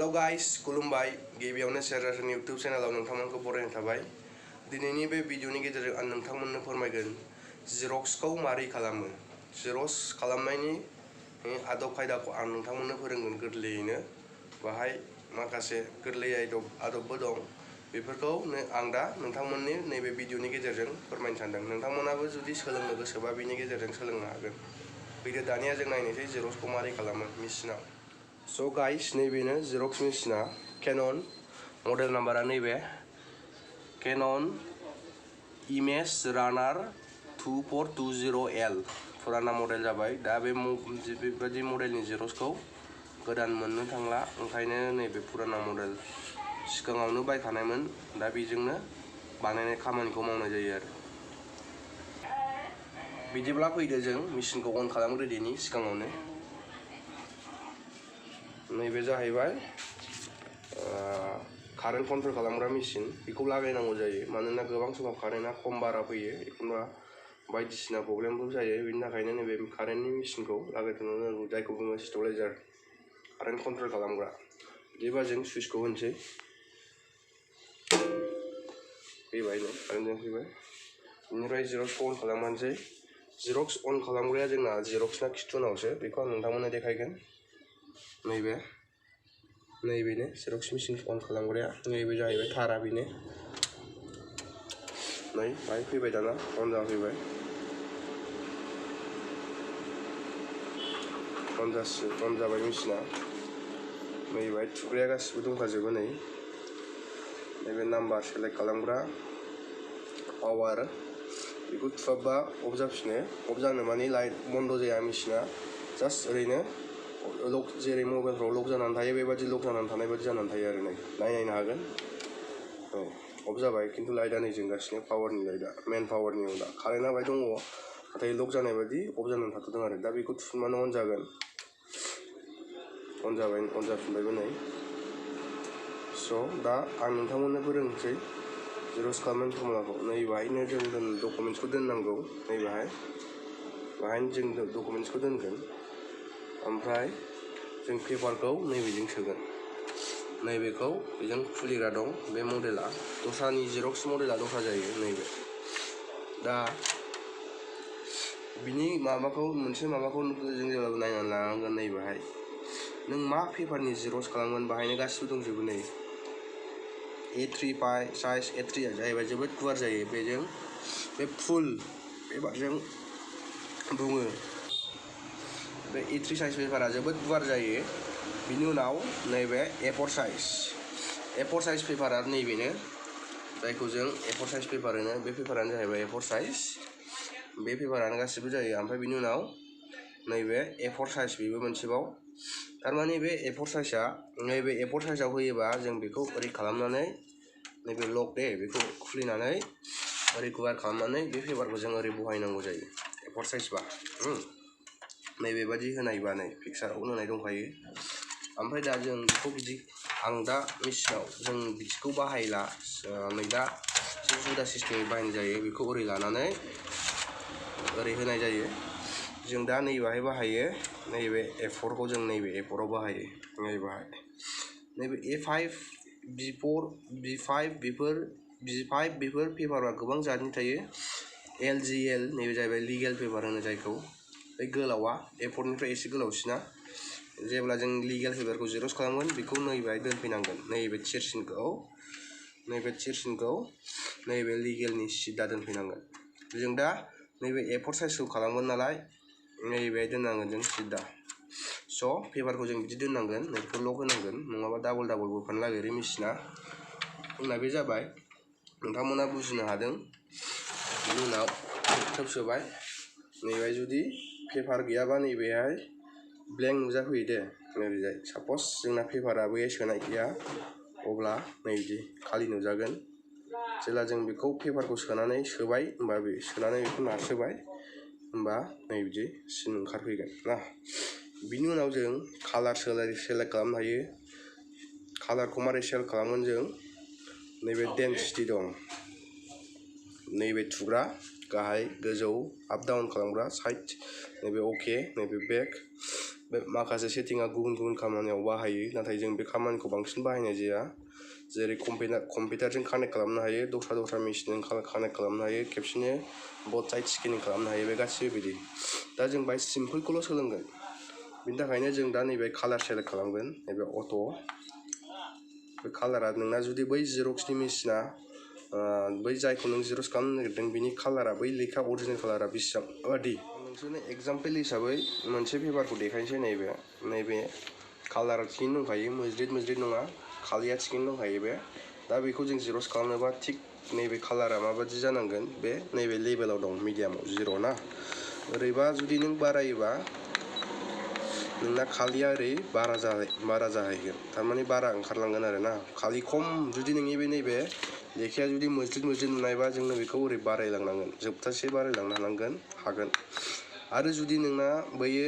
Hello guys खुलुमबाय गिबियावनो सेरारनि YouTube चेनेलाव नोंथांमोनखौ बरायनाय थाबाय। दिनैनि बे भिडिअनि गेजेरजों आं नोंथांमोननो फोरमायगोन जेरक्सखौ मारै खालामो। जेरक्स खालामनायनि आदब खायदाखौ आं नोंथांमोननो फोरोंगोन गोरलैयैनो। बाहाय माखासे गोरलै आदबबो दं। बेफोरखौ आं दा नोंथांमोननि नैबे भिडिअनि गेजेरजों फोरमायनो सानदों। नोंथांमोनाबो जुदि सोलोंनो गोसोबा बिनि गेजेरजों सोलोंनो हागोन। फैदो दानिया जों नायनोसै जेरक्सखौ मारै खालामो मेसिनाव। स' गाइस नैबेनो जेरक्स मेसिना केनन मडेल नाम्बारा नैबे केनन इमेज रानार 2420L फुराना मडेल जाबाय। दा बेबादि मडेलनि जेरक्सखौ गोदान मोननो थांला, ओंखायनो नैबे फुराना मडेल सिगाङावनो बायखानायमोन। दा बेजोंनो बानायनाय खामानिखौ मावनाय जायो आरो। बिदिब्ला फैदो जों मेसिनखौ अन खालामग्रोदिनि सिगाङावनो। नैबे जाहैबाय कारेन्ट कन्ट्रल खालामग्रा मेसिन। बेखौ लागायनांगौ जायो मानोना गोबां समाव कारेन्टआ खम बारा फैयो, एखनबा बायदिसिना प्रब्लेमफोर जायो। बेनि थाखायनो नैबे कारेन्टनि मेसिनखौ लागायथ'नांगौ, जायखौ बुङो स्टेबलाइजार, कारेन्ट कन्ट्रल खालामग्रा। बिदिबा जों सुइचखौ होनोसै। फैबायनो कारेन्टजों फैबाय। बेनिफ्राय जेरक्सखौ अन खालामनोसै। जेरक्स अन खालामग्राया जोंना जेरक्सना खिथुनावसो, बेखौ आं नोंथांमोननो देखायगोन। नैबेनो जेरक्स मेसिन अन खालामग्राया। नैबे जाहैबाय थारा, बेनो नै बाहाय फैबाय, दाना अन जाफैबाय। अन जाबाय मेसिना। नै बाहाय थुग्राया गासिबो दंखाजोबो। नैबे नाम्बार सेलेक्ट खालामग्रा, पावार, बेखौ थुवाबा अफ जाफिनो। अफ जानो माने लाइट बन्द जाया मेसिना, जास्ट ओरैनो लक, जेरै मबाइलफ्राव लक जानानै थायो बेबादि लक जानानै थानाय बादि जानानै थायो आरो। नायनो हागोन। औ अफ जाबाय, खिन्थु लाइटआ नै जोंगासिनो, पावारनि लाइटआ, मेन पावारनि। दा कारेन्टआ बाहाय दङ, नाथाय लक जानाय बादि अफ जानानै थाथ'दों आरो। दा बेखौ थुबानो अन जागोन। अन जाबाय, अन जाफिनबायबो नै। स' दा आं नोंथांमोननो फोरोंनोसै जेरक्स खालामनायनि फर्मुलाखौ। नै बाहायनो जों डकुमेन्ट्सखौ दोननांगौ। नै बाहायनो जों डकुमेन्ट्सखौ दोनगोन। ओमफ्राय जों पेपारखौ नैबेजों सोगोन। नैबेखौ बेजों खुलिग्रा दं। बे मडेला दस्रानि जेरक्स मडेला दस्रा जायो। नैबे दा बिनि मोनसे माबाखौ जों जेब्लाबो नायनानै लानांगोन। नैबेहाय नों मा पेपारनि जेरक्स खालामगोन, बाहायनो गासिबो दंजोबो। नै A3 साइज, A3 जाहैबाय जोबोद गुवार जायो। बेजों बे फुल पेपारजों बुङो। बे A3 साइज पेपारा जोबोद गुवार जायो। बिनि उनाव नैबे A4 साइज पेपारा नैबेनो, जायखौ जों A4 साइज पेपार होनो। बे पेपारानो जाहैबाय A4 साइज। बे पेपारानो गासिबो जायो। ओमफ्राय बिनि उनाव नैबे A4 साइज, बेबो मोनसेबाव। थारमाने बे A4 साइजआ, नैबे A4 साइजआव होयोबा जों बेखौ ओरै खालामनानै, नैबे लक बेखौ खुलिनानै ओरै गुवार खालामनानै बे पेपारखौ जों ओरै बहायनांगौ जायो। A4 साइजबा नैबेबादि होनायबा, नै पिक्साराव होनाय दंखायो। ओमफ्राय दा जों बेखौ आं दा मेसिनाव जों बिदिखौ बाहायला। नै दा जुदा सिस्टेमै बाहायनाय जायो। बेखौ ओरै लानानै ओरै होनाय जायो। जों दा नैबेहाय बाहायो। नैबे A4खौ जों नैबे A4आव बाहायो। नैबे A5, B4, B5 बेफोर पेपारा गोबां जातनि थायो। LGL नैबे जाहैबाय लिगेल पेपार होनो जायखौ। बे गोलावा A4निफ्राय एसे गोलावसिना। जेब्ला जों लिगेल पेपारखौ जेरक्स खालामगोन, बेखौ नैबेहाय दोनफैनांगोन। नैबे थिरसिनखौ नैबे लिगेलनि सिदा दोनफैनांगोन। जों दा नैबे A4 साइजखौ खालामगोन नालाय, नैबेहाय दोननांगोन जों सिदा। स' पेपारखौ जों बिदि दोननांगोन। नैबेखौ लक होनांगोन, नङाबा डाबल बोफानो नागिरो मेसिना। जोंना बे जाबाय। नोंथांमोना बुजिनो हादों। बिनि उनाव थोब सोबाय। नैबेहाय जुदि पेपार गैयाबा नैबेहाय ब्लेंक नुजाफैयो दे। ओरैजाय सापस जोंना पेपारा बैहाय सोनाय गैया, अब्ला नै बिदि खालि नुजागोन। जेब्ला जों बेखौ पेपारखौ सोबाय, होमबा बे सोनानै बेखौ नारसोबाय, होमबा नै बिदि सिन ओंखारफैगोन ना। बिनि उनाव जों कालार सेलेक्ट खालामनो हायो। कालारखौ मारै सेलेक्ट खालामगोन जों, नैबे डेन्सिटि दं, नैबे थुग्रा, गाहाय गोजौ आप डाउन खालामग्रा साइड, नैबे अके, नैबे बेक, बे माखासे सेटिंआ गुबुन गुबुन खामानियाव बाहायो नाथाय जों बे खामानिखौ बांसिन बाहायनाय जाया जेरै कम्पिउटारजों कानेक्ट खालामनो हायो दस्रा मेसिनजों कानेक्ट खालामनो हायो खेबसेनो बथ साइड स्केनिं खालामनो हायो बे गासिबो बिदि दा जों बाहाय सिम्पोलखौल' सोलोंगोन बिनि थाखायनो जों दा नैबे कालार सेलेक्ट खालामगोन नैबे अट' बे कालारा नोंना जुदि बै जिरक्सनि मेसिना बै जायखौ नों जिरक्स खालामनो नागिरदों बिनि कालारा बै लेखा अरिजिनेल कालारा बेसेबां बादि नोंसोरनो एग्जाम्पल हिसाबै मोनसे पेपारखौ देखायनोसै नैबे कालारा थिगैनो दंखायो मोज्रिद नङा खालिया थिगैनो दंखायो बे दा बेखौ जों जिरक्स खालामनोबा थिग नैबे कालारा माबादि जानांगोन बे नैबे लेभेलाव दं मिडियामाव 0 ना ओरैबा जुदि नों बारायोबा नोंना खालिया ओरै बारा जाहैगोन थारमाने बारा ओंखारलांगोन आरो ना खालि खम जुदि नोंनि नैबे लेखाया जुदि मोज्रिद नुनायबा जोंनो बेखौ ओरै बारायलांनांगोन जोबथासे बारायलांनो हागोन आरो जुदि नोंना बैयो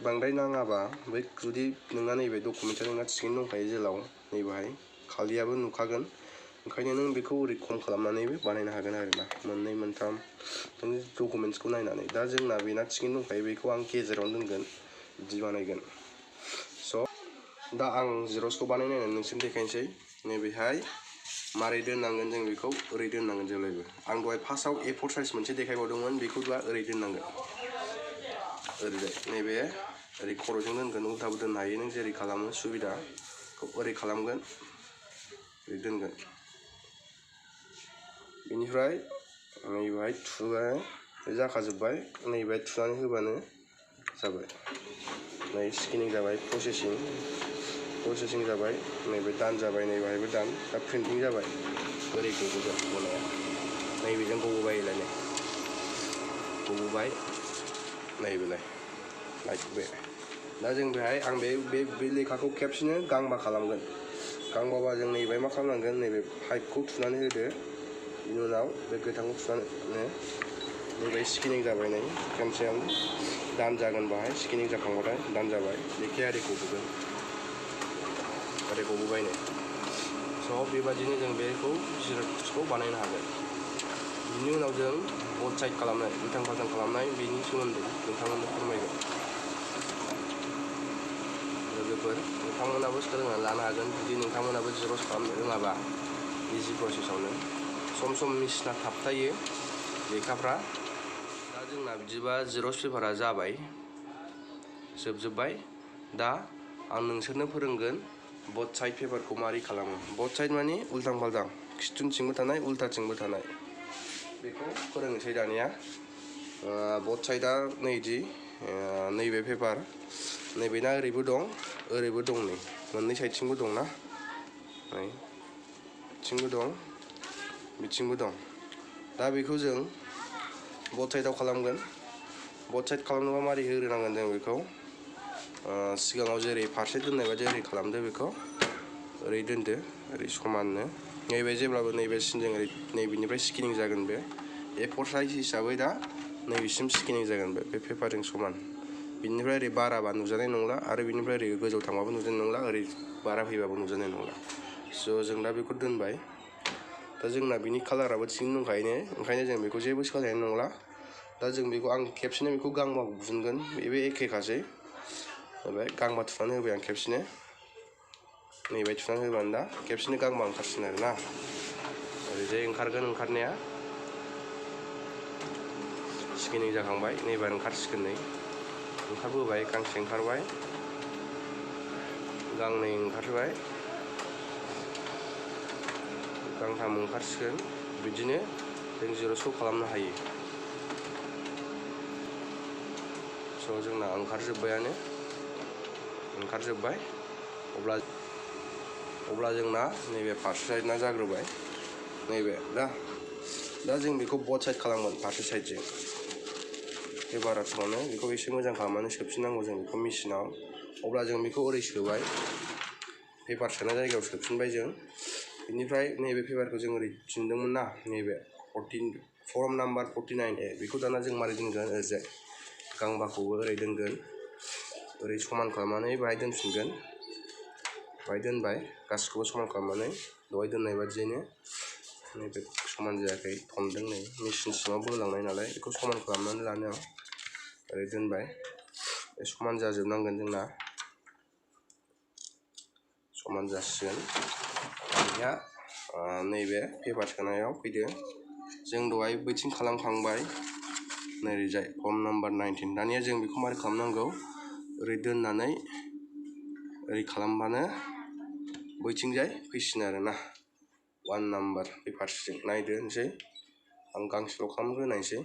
बांद्राय नाङाबा बै जुदि नोंना नैबे डकुमेन्टआ नोंना थिगैनो दंखायो जेलाव नैबेहाय खालियाबो नुखागोन ओंखायनो नों बेखौ ओरै खम खालामनानैबो बानायनो हागोन आरो ना मोननै मोनथाम नोंनि डकुमेन्ट्सखौ नायनानै दा जोंना बेना थिगैनो दंखायो बेखौ आं गेजेरावनो दोनगोन बिदि बानायगोन स' दा आं जिरक्सखौ बानायनानै नोंसोरनो देखायनोसै नैबेहाय मारै दोननांगोन जों बेखौ ओरै दोननांगोन जेब्लायबो आं दहाय फार्स्टआव A4 साइज मोनसे देखायबावदोंमोन बेखौ दा ओरै दोननांगोन ओरैजाय नैबे ओरै खर'जों दोनगोन उल्थाबो दोननो हायो नों जेरै खालामो सुबिदाखौ ओरै खालामगोन ओरै दोनगोन बेनिफ्राय नैबेहाय थुबाय जाखाजोब्बाय नैबेहाय थुनानै होबानो जाबाय नै स्केनिं जाबाय प्रसेसिं जाबाय नैबे दान जाबाय नैबेहायबो दान दा प्रिन्टिं जाबाय ओरै गबोगोन गनाया नैबेजों गबोबायलाय नै गबोबाय नैबेलाय लाइक बे दा जों बेहाय आं बे लेखाखौ खेबसेनो गांबा खालामगोन गांबाबा जों नैबेहाय मा खालामनांगोन नैबे पाइपखौ थुनानै होदो बिनि उनाव बे गोथांखौ थुनानै नैबे स्केनिं जाबाय नै खेनसेयावनो दान जागोन बाहाय स्केनिं जाखांबाथाय दान जाबाय लेखाया ओरै गबोबाय नै स' बेबादिनो जों बेखौ जिरक्सखौ बानायनो हागोन बिनि उनाव जों बथ साइड खालामनाय उल्थां फाल्थां खालामनाय बेनि सोमोन्दै नोंथांमोननो फोरमायगोन लोगोफोर नोंथांमोनाबो सोलोंनानै लानो हागोन जुदि नोंथांमोनाबो जिरक्स खालामनो रोङाबा इजि प्रसेसआवनो सम मेसिना थाबथायो लेखाफ्रा दा जोंना बिदिबा जिरक्स पेपारा जाबाय जोबजोब्बाय दा आं नोंसोरनो फोरोंगोन बथ साइड पेपारखौ मारै खालामो बथ साइड माने उल्थां फाल्थां खिथुथिंबो थानाय उल्थाथिंबो थानाय बेखौ फोरोंनोसै दानिया बथ साइडआ नैदि नैबे पेपार नैबेना ओरैबो दं ओरैबो दं नै मोननै साइडथिंबो दं ना नै बिथिंबो दं बिथिंबो दं दा बेखौ जों बथ साइडआव खालामगोन बथ साइड खालामनोबा मारै होग्रोनांगोन जों बेखौ सिगाङाव जेरै फारसे दोननाय बायदि ओरै खालामदो बेखौ ओरै दोनदो ओरै समाननो नैबे जेब्लाबो नैबे सिनजों ओरै नैबेनिफ्राय स्केनिं जागोन बे A4 साइज हिसाबै दा नैबेसिम स्केनिं जागोन बे पेपारजों समान बिनिफ्राय ओरै बाराबा नुजानाय नंला आरो बिनिफ्राय ओरै गोजौ थांबाबो नुजानाय नंला ओरै बारा फैबाबो नुजानाय नंला स' जों दा बेखौ दोनबाय दा जोंना बिनि कालाराबो थिगैनो दंखायो ओंखायनो जों बेखौ जेबो सोलायनाय नंला दा जों बेखौ आं खेबसेनो बेखौ गांबा बुनगोन बेबो एखेखासै ओमफ्राय गांबा थुनानै होबाय आं खेबसेनो नैबे थुनानै होबानो दा खेबसेनो गांबा ओंखारसिगोन आरो ना ओरैजाय ओंखारगोन ओंखारनाया स्केनिं जाखांबाय नैबार ओंखारसिगोन नै ओंखारबोबाय गांसे ओंखारबाय गांनै ओंखारबाय गांथाम ओंखारसिगोन बिदिनो जों जिरक्सखौ खालामनो हायो स' जोंना ओंखारजोब्बाय अब्ला जोंना नैबे फारसे साइडना जाग्रोबाय नैबे दा जों बेखौ बथ साइड खालामगोन फारसे साइडजों पेपारा थुनानै बेखौ एसे मोजां खालामनानै सोफिननांगौ जों बेखौ मेसिनाव अब्ला जों बेखौ ओरै सोबाय पेपार सोनाय जायगायाव सोफिनबाय जों बेनिफ्राय नैबे पेपारखौ जों ओरै थिनदोंमोन ना नैबे फर्म नाम्बार 49A बेखौ दाना जों मारै दोनगोन ओरैजाय गांबाखौबो ओरै दोनगोन ओरै समान खालामनानै बाहाय दोनफिनगोन बाहाय दोनबाय गासिखौबो समान खालामनानै दहाय दोननाय बादियैनो नैबे समान जायाखै थनदों नै मेसिन सिङाव बोलांनाय नालाय बेखौ समान खालामनानै लानो आं ओरै दोनबाय समान जाजोबनांगोन जोंना समान जासिगोन दानिया नैबे पेपार सोनायाव फैदो जों दहाय बैथिं खालामखांबाय नैजाय फर्म नाम्बार 19 दानिया जों बेखौ मारै खालामनांगौ ओरै दोननानै ओरै खालामबानो बैथिंजाय फैसिगोन आरोना 1 नाम्बार पेपारसिम नायदोनोसै आं गांसेल' खालामग्रोनायसै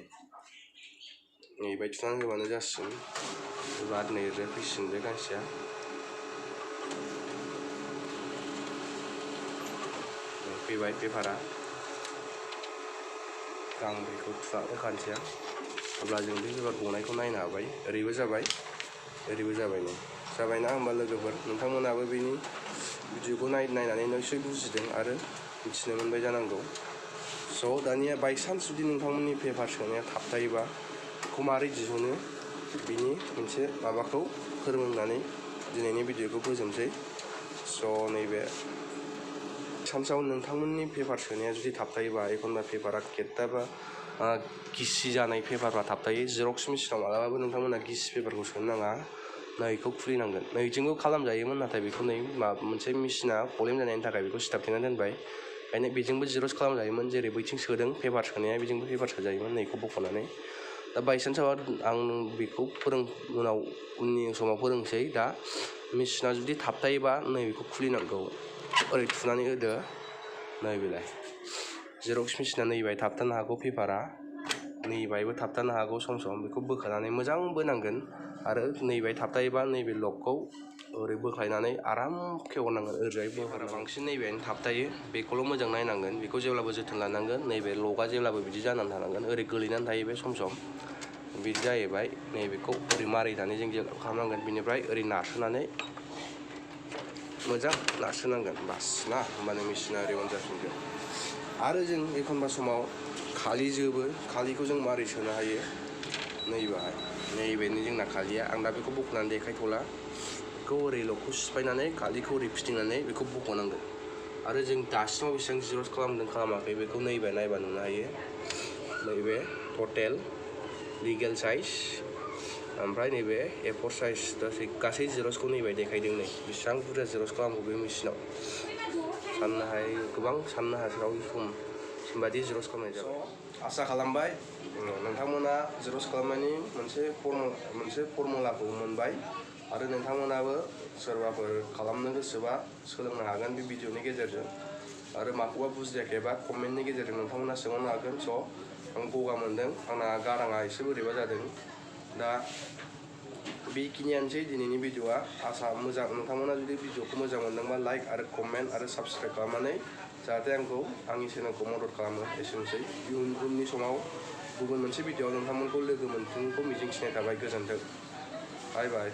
नैबायदि थुनानै होबानो जासिगोन एबा नै ओरै फैसिगोन बे गांसेया फैबाय पेपारा गांब्रैखौ थुखानोसै आं अब्ला जों बे पेपार गनायखौ नायनो हाबाय ओरैबो जाबाय ओरैबो जाबाय नै जाबायना होमबा लोगोफोर नोंथांमोनाबो बेनि भिडिअखौ नायनानै निसय बुजिदों आरो मिथिनो मोनबाय जानांगौ स' दानिया बायसान्स जुदि नोंथांमोननि पेपार सोनाया थाबथायोबा बेखौ मारै दिहुनो बिनि मोनसे माबाखौ फोरोंनानै दिनैनि भिडिअखौ फोजोबनोसै स' नैबे सान्सआव नोंथांमोननि पेपार सोनाया जुदि थाबथायोबा एखनबा पेपारा खेबथाबा गिसि जानाय पेपारफ्रा थाबथायो जेरक्स मेसिनाव मालाबाबो नोंथांमोना गिसि पेपारखौ सोनो नाङा नैखौ खुलिनांगोन नैजोंबो खालामजायोमोन नाथाय बेखौ नै मोनसे मेसिना प्रब्लेम जानायनि थाखाय बेखौ सिथाबथेना दोनबाय ओंखायनो बेजोंबो जिरक्स खालामजायोमोन जेरै बैथिं सोदों पेपार सोनाया बेजोंबो पेपार सोजायोमोन नैखौ बख'नानै दा बायसान्सआव आं बेखौ उननि समाव फोरोंसै दा मेसिना जुदि थाबथायोबा नैबेखौ खुलिनांगौ ओरै थुनानै होदो नैबेलाय जेरक्स मेसिना नैबाय थाबथानो हागौ पेपारा नैबायबो थाबथानो हागौ सम सम बेखौ बोखानानै मोजां बोनांगोन आरो नैबाय थाबथायोबा नैबे लकखौ ओरै बोख्लायनानै आराम खेवनांगोन ओरैजाय पेपारा बांसिन नैबेनो थाबथायो बेखौल' मोजां नायनांगोन बेखौ जेब्लाबो जोथोन लानांगोन नैबे लकआ जेब्लाबो बिदि जानानै थानांगोन ओरै गोलैनानै थायो बे सम सम बिदि जाहैबाय नैबेखौ ओरै मारिनानै जों जेब्ला खालामनांगोन बिनिफ्राय ओरै नारसोनानै मोजां नारसोनांगोन बास ना होमबानो मेसिना ओरै अन जाफिनगोन आरो जों एखनबा समाव खालिजोबो खालिखौ जों मारै सोनो हायो नैबाहाय नैबेनो जोंना खालिया आं दा बेखौ बख'नानै देखायथ'ला बेखौ ओरै लकखौ सिफायनानै खालिखौ ओरै फिदिंनानै बेखौ बख'नांगोन आरो जों दासिमाव बेसेबां जिरक्स खालामदों खालामाखै बेखौ नैबे नायबा नुनो हायो नैबे टटेल लिगेल साइज ओमफ्राय नैबे A4 साइज गासै जिरक्सखौ नैबे देखायदों नै बेसेबां बुरजा जिरक्स खालामखो बे मेसिनाव साननो हायो गोबां साननो हाथाव समबादि जिरक्स खालामनाय जाबाय आसा खालामबाय नोंथांमोना जिरक्स खालामनायनि मोनसे फर्मुलाखौ मोनबाय आरो नोंथांमोनाबो सोरबाफोर खालामनो गोसोबा सोलोंनो हागोन बे भिडिअनि गेजेरजों आरो माखौबा बुजियाखैबा कमेन्टनि गेजेरजों नोंथांमोना सोंहरनो हागोन स' आं गगा मोनदों आंना गाराङा एसे बोरैबा जादों दा बेखिनियानोसै दिनैनि भिडिअआ आसा मोजां नोंथांमोना जुदि भिडिअखौ मोजां मोनदोंबा लाइक आरो कमेन्ट आरो साबस्क्राइब खालामनानै जाहाथे आंखौ आंनि चेनेलखौ मदद खालामो एसेनोसै उननि समाव गुबुन मोनसे भिडिअआव नोंथांमोनखौ लोगो मोनफिनगोनखौ मिजिंथिनाय थाबाय गोजोन्थों बाय बाय